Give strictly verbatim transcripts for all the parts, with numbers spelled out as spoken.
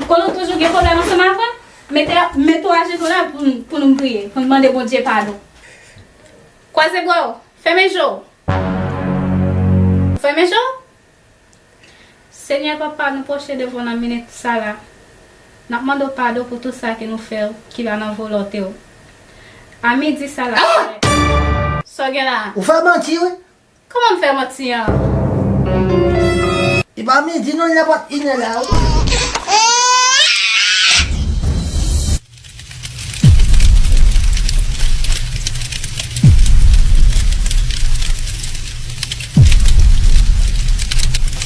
Konnen w toujou gen pwoblèm ansanm avè m? Mete, mete w ajenou la pou, pou nou priye, pou nou mande Bondye padon. Kwaze bra w, fèmen je w. Fèmen je w. Senyè Papa, nou pwoche devan w nan minit sa la. N ap mande w padon pou tout sa ke nou fè w ki pa nan volonte w. A midi sa la, Senyè. Sa w gen la? Ou fè manti, wi. Kòman m fè manti an? Li pa midi non, li nenpòt inè la, wi.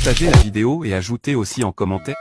Partagez la vidéo et ajoutez aussi en commentaire.